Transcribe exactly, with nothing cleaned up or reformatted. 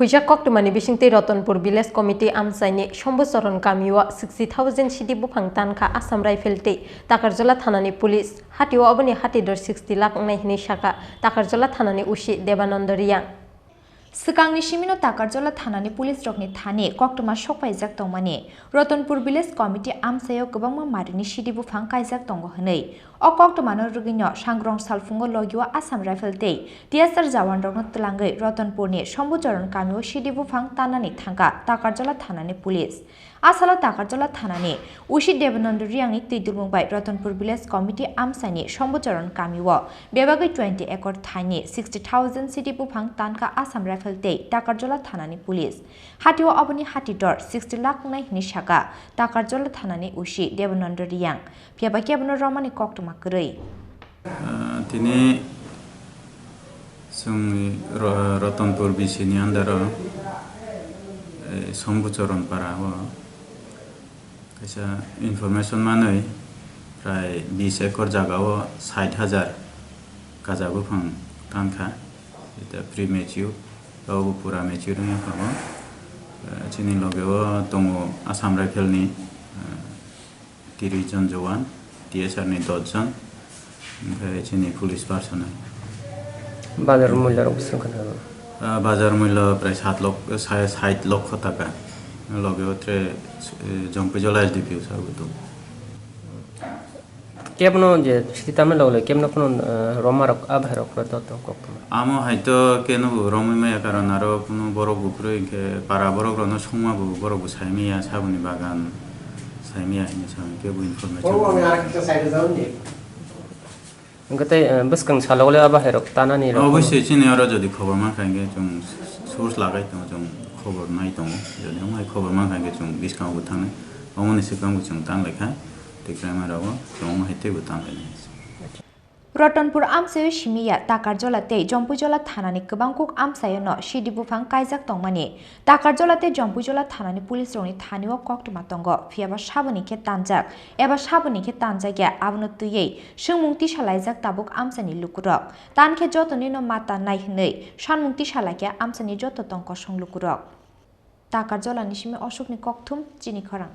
Huijak koktwmani bisingtwi Ratanpur Village Committee amchaini Shambhu Charan kamio sixty thousand sidi buphang tankha Assam Rifle tei Takarjala thanani police. Hatio aboni hatidor sixty lakh wngnai hinwi sakha Takarjala thanani O C Debananda Riyang. Swkangni simino Takarjala thanani police rokni thani koktwma sokpaijak tongmani Ratanpur Village Committee amchaio kwbangma marini sidi buphang kaijak tongo hwnwi. O koktwmano rwgwino sangrong salphungo logio Assam Rifle tei T S R jawanrokno twlangwi Ratanpurni Shambhucharan kamio sidi buphang tanani thangkha Takarjala thanani police. A salo Takarjala thanani O C Debananda Riyangni twi dulmung bai Ratanpur Village Committee amchaini Shambhucharan kamio bebagwi twenty acre thaini sixty thousand sidi buphang tankha Assam Rifle tei Takarjala thanani police. Hatio aboni hatidor sixty lakh wngnai hinwi sakha Takarjala thanani O C Debananda Riyang. Phiya ba kebono romani koktwma kwrwi. Ah, tini chwng Ro-, Ratanpur B C ni under o, eh, Shambhucharan para o kaisa information manwi prai bis ekor jaga o sait hajar kaja buphang tankha. Eta premature, o pura mature wngya phago. Eh, chini loge o tongo Assam Rifle ni, eh, tris jon jowan, T S R ni dos jon, onkhe chini police personnel. Bazar mulya rok bwswk wngkha na? Ah, bazar mulya prai sat lok, sa-, sait lokho taka. Loge o tre, eh, Jompuijola S D P O sabo tongo. Kebno je siti tamni loge loge kebno phano, eh, roma rok, a bahai rok kok tong kok tong. Amo hai to keno bo romwi maya, karon aro kuno borok bo kwrwi, hinkhe para borok rokno songma bo borok bo sai maya, saboni bagan sai maya hinwi sa, hinkhe bo information. Hinkhe tei, eh, bwskang salo le a bahai rok tanani rok. Obviously, chini oro jodi khobor mankha hinkhe chwng source lagai tongo, chwng khobor nai tongo. Jodi omo hai khobor mankha hinkhe chwng bwskango bo thangnai. Omoni swkang bo chwng tanglai kha, tei khlaima rogo chwng omo hai teibo tanglainai. Ratanpur amchaio simi ya Takarjala tei Jompuijola thanani kwbang kuk amchaio no sidi buphang kaijak tongmani. Takarjala tei Jompuijola thanani police rokni thani o koktwma tongo, phiya ba saboni khe tanjak eba saboni khe tanjak ya, abono twiwi swngmung tisa laijak tabuk amchaini lukurok. Tan khe jotoni no ma tannai hwnwi sanmung tisa lai khe amchaini joto tong kosong lukurok. Takarjala ni simi Ashokni kokthum chini khorang.